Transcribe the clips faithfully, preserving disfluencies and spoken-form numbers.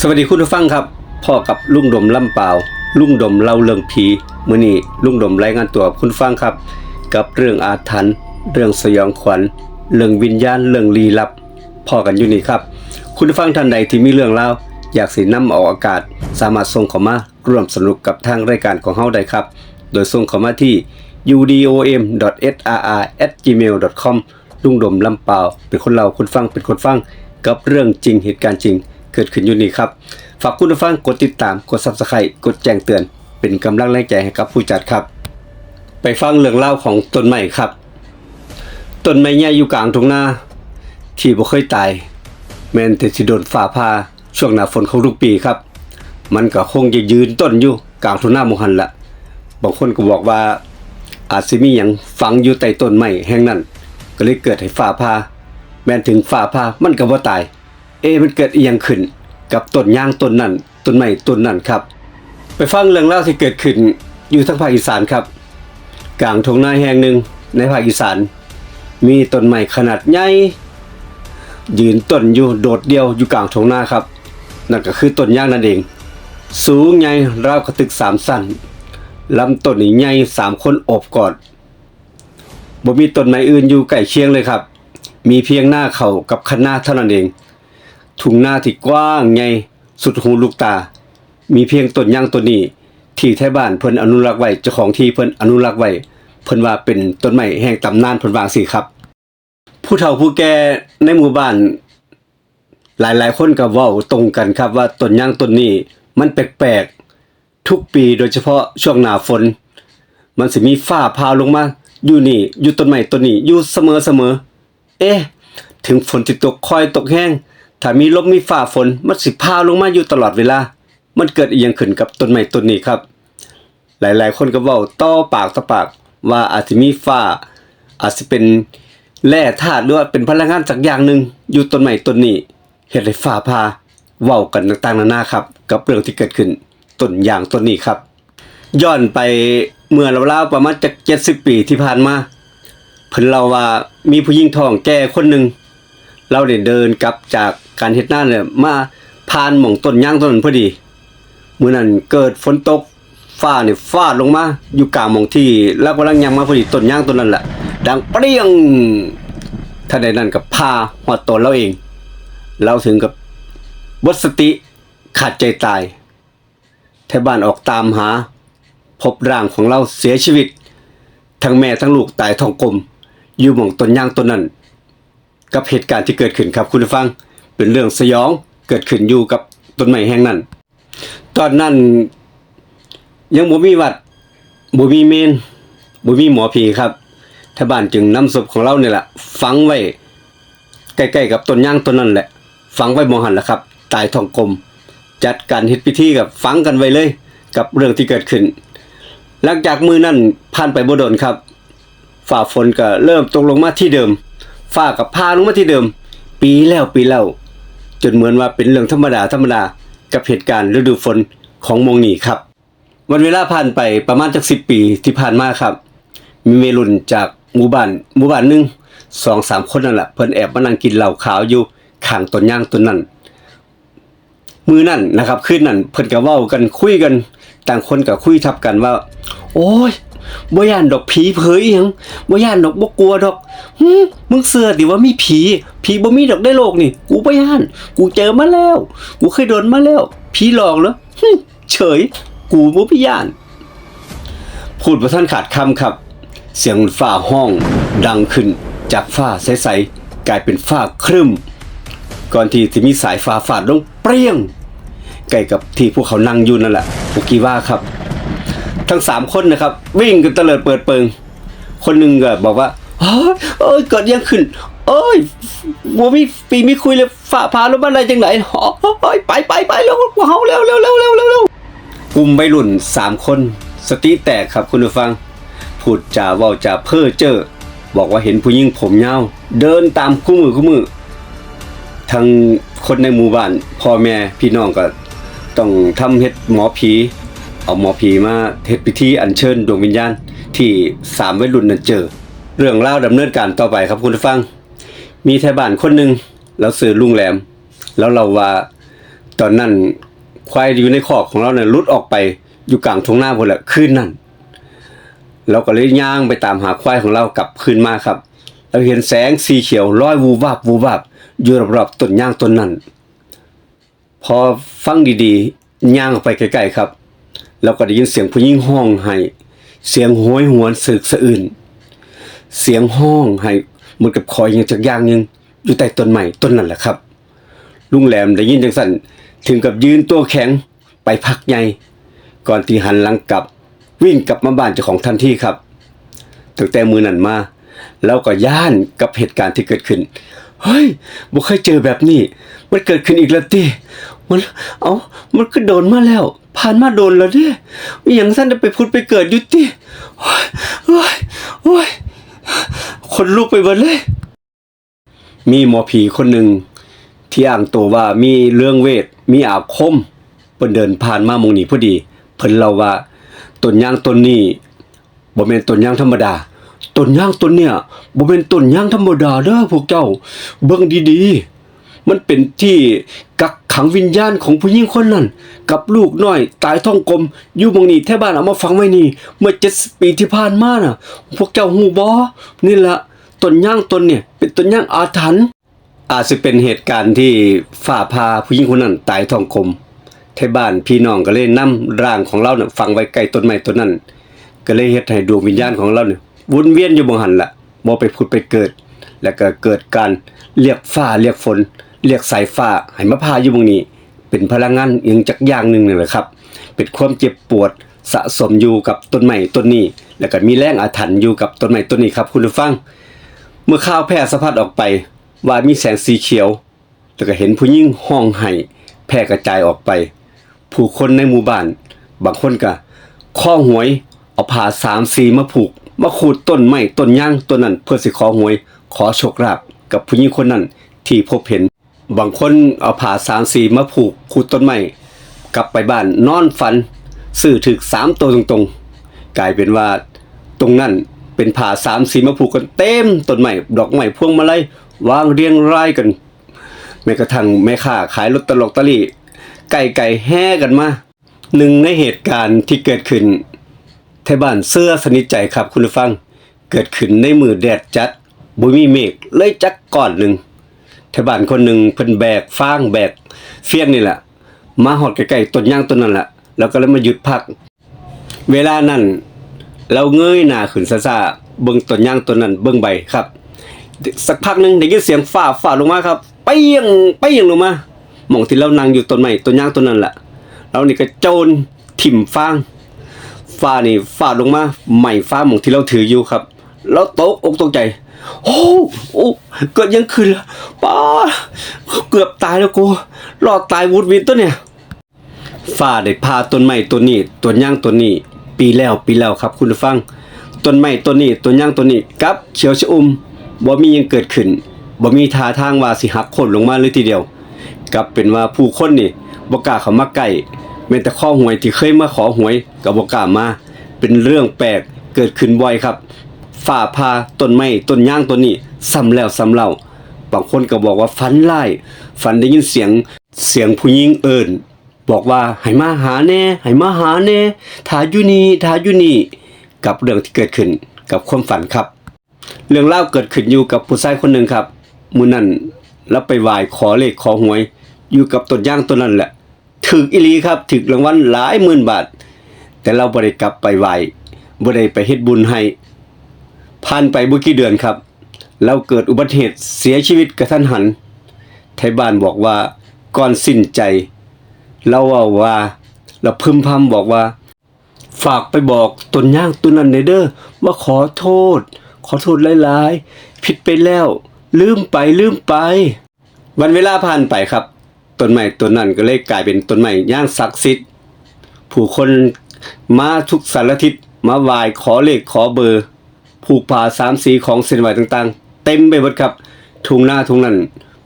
สวัสดีคุณผู้ฟังครับ พ้อกับลุงดมลำปาว ลุงดมเล่าเรื่องผี มื้อนี้ลุงดมรายงานตัวคุณผู้ฟังครับ กับเรื่องอาถรรพ์ เรื่องสยองขวัญ เรื่องวิญญาณ เรื่องลี้ลับ พ้อกันอยู่นี่ครับ คุณผู้ฟังท่านใดที่มีเรื่องราว อยากสินำออกอากาศ สามารถส่งเข้ามาร่วมสนุกกับทางรายการของเฮาได้ครับ โดยส่งเข้ามาที่ ยูดีโอเอ็ม ดอท เอสอาร์อาร์ แอท จีเมล ดอท คอม ลุงดมลำปาว เป็นคนเล่าคนฟังเป็นคนฟัง กับเรื่องจริงเหตุการณ์จริงเกิดขึ้นอยู่นี่ครับ ฝากคุณผู้ฟังกดติดตาม กด Subscribe กดแจ้งเตือน เป็นกำลังแรงใจให้กับผู้จัดครับ ไปฟังเรื่องราวของต้นไม้ครับ ต้นไม้ใหญ่อยู่กลางทุ่งนาที่บ่เคยตาย แม่นแต่สิโดนฟ้าผ่าช่วงหน้าฝนของทุกปีครับ มันก็คงจะยืนต้นอยู่กลางทุ่งนาหม่องหั่นละ บางคนก็บอกว่าอาจสิมีหยังฝังอยู่ใต้ต้นไม้แห่งนั้น ก็เลยเกิดให้ฟ้าผ่า แม่นถึงฟ้าผ่ามันก็บ่ตาย เอ๊ะ มันเกิดอิหยังขึ้นกับต้นยางต้นนั้น ต้นไม้ต้นนั้นครับ ไปฟังเรื่องราวที่เกิดขึ้นอยู่ทางภาคอีสานครับ กลางทุ่งนาแห่งหนึ่งในภาคอีสาน มีต้นไม้ขนาดใหญ่ ยืนต้นอยู่โดดเดี่ยวอยู่กลางทุ่งนาครับ นั่นก็คือต้นยางนั่นเอง สูงใหญ่ราวกะตึกสามชั้น ลำต้นนี่ใหญ่สามคนโอบกอด บ่มีต้นไม้อื่นอยู่ใกล้เคียงเลยครับ มีเพียงนาข้าวกับคันนาเท่านั้นเอง ทุ่งนาที่กว้างใหญ่สุดหูลูกตา มีเพียงต้นยางต้นนี้ที่ไทบ้านเพิ่นอนุรักษ์ไว้ เจ้าของที่เพิ่นอนุรักษ์ไว้ เพิ่นว่าเป็นต้นไม้แห่งตำนาน เพิ่นว่าจั่งซี้ครับ ผู้เฒ่าผู้แก่ในหมู่บ้านหลายๆคนก็เว้าตรงกันครับว่าต้นยางต้นนี้มันแปลกๆ ทุกปีโดยเฉพาะช่วงหน้าฝน มันสิมีฟ้าผ่าลงมาอยู่นี่ อยู่ต้นไม้ต้นนี้อยู่เสมอๆ เอ๊ะ ถึงฝนสิตกค่อยตกแฮง ถ้ามีลมมีฟ้าฝน มันสิผ่าลงมาอยู่ตลอดเวลา มันเกิดอิหยังขึ้นกับต้นไม้ต้นนี้ครับ หลายๆคนก็เว้าต่อปากต่อปากว่าอาจสิมีฟ้า อาจสิเป็นแร่ธาตุหรือว่าเป็นพลังงานสักอย่างหนึ่งอยู่ต้นไม้ต้นนี้ เฮ็ดให้ฟ้าผ่า เว้ากันต่างๆนานาครับ กับเรื่องที่เกิดขึ้นต้นยางต้นนี้ครับ ย้อนไปเมื่อราวๆประมาณจักเจ็ดสิบปีที่ผ่านมา เพิ่นเล่าว่ามีผู้หญิงท้องแก่คนหนึ่ง ลาวได้เดินกลับจากการเฮ็ดนาเนี่ย มาผ่านหม่องต้นยางต้นนั้นพอดี มื้อนั้นเกิดฝนตก ฟ้านี่ฟาดลงมาอยู่กลางหม่องที่ลาวกำลังย่างมาพอดี ต้นยางต้นนั้นแหละ ดังเปรี้ยง ทันใดนั้นก็ผ่าฮอดตัวลาวเอง ลาวถึงกับหมดสติขาดใจตาย ไทบ้านออกตามหา พบร่างของลาวเสียชีวิต ทั้งแม่ทั้งลูกตายท้องกลม อยู่หม่องต้นยางต้นนั้น กับเหตุการณ์ที่เกิดขึ้นครับคุณผู้ฟัง เป็นเรื่องสยองเกิดขึ้นอยู่กับต้นไม้แห่งนั้น ตอนนั้นยังบ่มีวัด บ่มีเมรุ บ่มีหมอผีครับ ไทบ้านจึงนำศพของลาวนี่แหละฝังไว้ใกล้ๆกับต้นยางต้นนั้นแหละ ฝังไว้หม่องหั่นแหละครับ ตายท้องกลม จัดการเฮ็ดพิธีกับฝังกันไว้เลย กับเรื่องที่เกิดขึ้น หลังจากมื้อนั้นผ่านไปบ่โดนครับ ฟ้าฝนก็เริ่มตกลงมาที่เดิม ฟ้าก็ผ่าลงมาที่เดิม ปีแล้วปีเล่า จนเหมือนว่าเป็นเรื่องธรรมดาธรรมดา กับเหตุการณ์ฤดูฝนของหม่องนี้ครับ วันเวลาผ่านไปประมาณจักสิบปีที่ผ่านมาครับ มีวัยรุ่นจากหมู่บ้านหมู่บ้านหนึ่ง สองสามคนนั่นแหละ เพิ่นแอบมานั่งกินเหล้าขาวอยู่ข้างต้นยางต้นนั้น มื้อนั้นนะครับ คืนนั้นเพิ่นก็เว้ากันคุยกัน ต่างคนก็คุยทับกันว่า โอ้ย บ่ย้านดอกผีเผยอิหยัง บ่ย้านดอก บ่กลัวดอก หึ มึงเชื่อติว่ามีผี ผีบ่มีดอกในโลกนี่ กูบ่ย้าน กูเจอมาแล้ว กูเคยโดนมาแล้ว ผีหลอกเหรอ หึ เฉย กูบ่มีย้าน พูดบ่ทันขาดคำครับ เสียงฟ้าฮ้องดังขึ้นจากฟ้าใสๆ กลายเป็นฟ้าครึ้ม ก่อนที่จะมีสายฟ้าฟาดลงเปรี้ยง ใกล้กับที่พวกเขานั่งอยู่นั่นแหละ ปุกกี้ว่าครับ ทั้งสามคนนะครับ วิ่งกันเตลิดเปิดเปิง คนหนึ่งก็บอกว่า โอ้ย โอ้ย เกิดอิหยังขึ้น โอ้ย บ่มีปีมีคุยเลย ฟ้าผ่าลงมาได้จังได๋ โอ้ย ไป ไป ไป เร็ว พวกเฮา เร็ว เร็ว เร็ว เร็ว เร็ว เร็ว กลุ่มวัยรุ่นสามคน สติแตกครับคุณผู้ฟัง พูดจาเว้าจาเพ้อเจ้อ บอกว่าเห็นผู้หญิงผมยาว เดินตามคู่มือคู่มือ ทั้งคนในหมู่บ้าน พ่อแม่พี่น้องก็ต้องทำเฮ็ดหมอผี เอาหมอผีมาเฮ็ดพิธีอัญเชิญดวงวิญญาณที่สามวัยรุ่นนั้นเจอ เรื่องราวดำเนินการต่อไปครับคุณผู้ฟัง มีไทบ้านคนหนึ่ง ลาวชื่อลุงแหลม ลาวเล่าว่า ตอนนั้นควายอยู่ในคอกของเราเนี่ยหลุดออกไปอยู่กลางทุ่งนาพู้นแหละคืนนั้น เราก็เลยย่างไปตามหาควายของเรากลับคืนมาครับ เราเห็นแสงสีเขียวลอยวูบวาบ วูบวาบ อยู่รอบๆต้นยางต้นนั้น พอฟังดีๆ ย่างออกไปใกล้ๆครับ เราก็ได้ยินเสียงผู้หญิงฮ้องไห้ เสียงโหยหวนสะอึกสะอื้น เสียงฮ้องไห้เหมือนกับขออหย่างจักอย่างหนึ่ง อยู่ใต้ต้นไม้ต้นนั้นแหละครับ ลุงแหลมได้ยินจังซั่น ถึงกับยืนตัวแข็งไปพักใหญ่ ก่อนที่หันหลังกลับ วิ่งกลับมาบ้านเจ้าของทันทีครับ ตั้งแต่มื้อนั้นมา เราก็ย้านกับเหตุการณ์ที่เกิดขึ้น เฮ้ย บ่เคยเจอแบบนี้ มันเกิดขึ้นอีกแล้วติ มัน เอ้า มันก็โดนมาแล้ว ผ่านมาโดนแล้วเด้ อีหยังซั่นได้ไปผุดไปเกิดอยู่ติ โอ้ย โอ้ย โอ้ย ขนลุกไปเบิดเลย มีหมอผีคนหนึ่งที่อ้างตัวว่ามีเรื่องเวท มีอาคม เพิ่นเดินผ่านมาหม่องนี้พอดี เพิ่นเล่าว่าต้นยางต้นนี้บ่แม่นต้นยางธรรมดา ต้นยางต้นเนี่ยบ่แม่นต้นยางธรรมดาเด้อพวกเจ้า เบิ่งดีๆ มันเป็นที่กักขังวิญญาณของผู้หญิงคนนั้น กับลูกน้อยตายท้องกลม อยู่หม่องนี้ ไทบ้านเอามาฝังไว้นี่ เมื่อเจ็ดสิบปีที่ผ่านมาน่ะ พวกเจ้าฮู้บ่ นี่ละ ต้นยางต้นเนี่ยเป็นต้นยางอาถรรพ์ อาจสิเป็นเหตุการณ์ที่ฟ้าผ่าผู้หญิงคนนั้นตายท้องกลม ไทบ้านพี่น้องก็เลยนำร่างของลาวน่ะฝังไว้ใกล้ต้นไม้ต้นนั้น ก็เลยเฮ็ดให้ดวงวิญญาณของลาวเนี่ยวนเวียนอยู่หม่องหั้นล่ะ บ่ไปผุดไปเกิด แล้วก็เกิดการเรียกฟ้าเรียกฝน เรียกสายฟ้าให้มาผ่าอยู่หม่องนี้ เป็นพลังงานอิหยังจักอย่างหนึ่งนี่แหละครับ เป็นความเจ็บปวดสะสมอยู่กับต้นไม้ต้นนี้ แล้วก็มีแรงอาถรรพ์อยู่กับต้นไม้ต้นนี้ครับคุณผู้ฟัง เมื่อข่าวแพร่สะพัดออกไปว่ามีแสงสีเขียว แล้วก็เห็นผู้หญิงฮ้องไห้แพร่กระจายออกไป ผู้คนในหมู่บ้าน บางคนก็ขอหวย เอาผ้าสามสีมาผูก มาขูดต้นไม้ต้นยางต้นนั้น เพื่อสิขอหวย ขอโชคลาภกับผู้หญิงคนนั้นที่พบเห็น บางคนเอาผ้าสามสีมาผูกขูดต้นไม้ กลับไปบ้านนอนฝัน ซื้อถูกสามตัวตรงๆ กลายเป็นว่าตรงนั้นเป็นผ้าสามสีมาผูกกันเต็มต้นไม้ ดอกไม้พวงมาลัยวางเรียงรายกัน แม้กระทั่งแม่ค้าขายลอตเตอรี่ไกลๆแห่กันมา หนึ่งในเหตุการณ์ที่เกิดขึ้น ไทบ้านเชื่อสนิทใจครับคุณผู้ฟัง เกิดขึ้นในมื้อแดดจัด บ่มีเมฆเลยจักก้อนหนึ่ง ไทบ้านคนหนึ่งเพิ่นแบกฟางแบกเฟียงนี่แหละ มาฮอดใกล้ๆต้นยางต้นนั้นแหละ แล้วก็เลยมาหยุดพัก เวลานั้น เราเงยหน้าขึ้นช้าๆ เบิ่งต้นยางต้นนั้น เบิ่งใบครับ สักพักหนึ่งได้ยินเสียงฟ้าฟาดลงมาครับ เปรี้ยง เปรี้ยงลงมา หม่องที่เรานั่งอยู่ต้นไม้ต้นยางต้นนั้นแหละ เรานี่ก็โจนถิ่มฟาง ฟ้านี่ฟาดลงมา ไหม้ฟางหม่องที่เราถืออยู่ครับ เราตกอกตกใจ โอ้ โอ้ เกิดหยังขึ้นล่ะ ป๊าด เกือบตายแล้วกู รอดตายหวุดหวิดตัวเนี่ย ฟ้าได้ผ่าต้นไม้ต้นนี้ ต้นยางต้นนี้ ปีแล้วปีแล้วครับคุณผู้ฟัง ต้นไม้ต้นนี้ ต้นยางต้นนี้กลับเขียวชอุ่ม บ่มีหยังเกิดขึ้น บ่มีท่าทางว่าสิหักโค่นลงมาเลยทีเดียว กลับเป็นว่าผู้คนนี่บ่กล้าเข้ามาใกล้ แม้แต่คอหวยที่เคยมาขอหวยก็บ่กล้ามา เป็นเรื่องแปลกเกิดขึ้นบ่อยครับ ฟ้าผ่าต้นไม้ต้นยางต้นนี้ซ้ำแล้วซ้ำเล่า บางคนก็บอกว่าฝันร้าย ฝันได้ยินเสียง เสียงผู้หญิงเอิ้น บอกว่า "ให้มาหาแหน่ ให้มาหาแหน่ ถ้าอยู่นี่ ถ้าอยู่นี่" กับเรื่องที่เกิดขึ้นกับความฝันครับ เรื่องราวเกิดขึ้นอยู่กับผู้ชายคนหนึ่งครับ มื้อนั้นลาวไปไหว้ขอเลขขอหวย อยู่กับต้นยางต้นนั้นแหละ ถูกอีหลีครับ ถูกรางวัลหลายหมื่นบาท แต่ลาวบ่ได้กลับไปไหว้ บ่ได้ไปเฮ็ดบุญให้ ผ่านไปบ่กี่เดือนครับ ลาวเกิดอุบัติเหตุเสียชีวิตกะทันหัน ไทบ้านบอกว่าก่อนสิ้นใจ ลาวเว้าว่า ลาวพึมพำบอกว่า "ฝากไปบอกต้นยางต้นนั้นแหน่เด้อ ว่าขอโทษ ขอโทษหลายๆ ผิดไปแล้ว ลืมไป ลืมไป" วันเวลาผ่านไปครับ ต้นไม้ต้นนั้นก็เลยกลายเป็นต้นไม้อย่างศักดิ์สิทธิ์ ผู้คนมาทุกสารทิศ มาไหว้ขอเลขขอเบอร์ ผูกผ้าสามสีของเส้นไหว้ต่างๆ เต็มไปหมดครับ ทุ่งนาทุ่งนั้น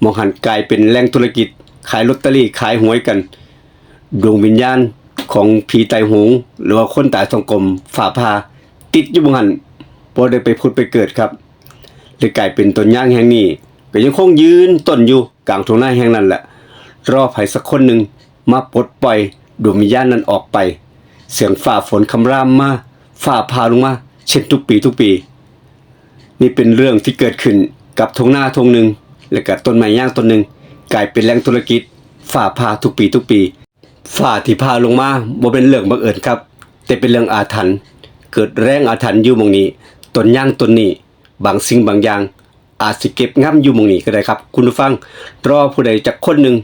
หม่องหั้นกลายเป็นแหล่งธุรกิจ ขายลอตเตอรี่ ขายหวยกัน ดวงวิญญาณของผีตายโหง หรือว่าคนตายท้องกลม ฟ้าผ่า ติดอยู่หม่องหั้น บ่ได้ไปผุดไปเกิดครับ เลยกลายเป็นต้นยางแห่งนี้ ก็ยังคงยืนต้นอยู่กลางทุ่งนาแห่งนั้นแหละ รอไผสักคนหนึ่ง มาปลดปล่อยดวงวิญญาณนั้นออกไป เสียงฟ้าฝนคำรามมา ฟ้าผ่าลงมา เช่นทุกปีทุกปี นี่เป็นเรื่องที่เกิดขึ้นกับทุ่งนาทุ่งหนึ่ง และกับต้นไม้ยางต้นหนึ่ง กลายเป็นแหล่งธุรกิจ ฟ้าผ่าทุกปีทุกปี ฟ้าที่ผ่าลงมาบ่เป็นเรื่องบังเอิญครับ แต่เป็นเรื่องอาถรรพ์ เกิดแรงอาถรรพ์อยู่หม่องนี้ ต้นยางต้นนี้ บางสิ่งบางอย่าง อาจสิเก็บงำอยู่หม่องนี้ก็ได้ครับ คุณผู้ฟัง รอผู้ใดจักคนหนึ่ง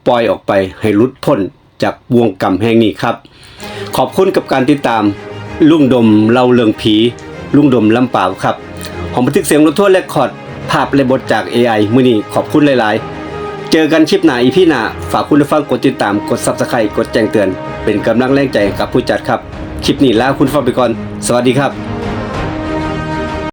ปล่อยออกไปให้หลุดพ้นจากบ่วงกรรมแห่งนี้ครับ ขอบคุณกับการติดตาม ลุงดมเล่าเรื่องผี ลุงดมลำปาวครับ ห้องบันทึกเสียงรถทัวร์เรคคอร์ด ภาพและบทจาก เอไอ มื้อนี้ขอบคุณหลายๆ เจอกันคลิปหน้า อีพี หน้า ฝากคุณผู้ฟังกดติดตาม กด Subscribe กดแจ้งเตือน เป็นกำลังแรงใจให้กับผู้จัดครับ คลิปนี้ลาคุณผู้ฟังไปก่อน สวัสดีครับ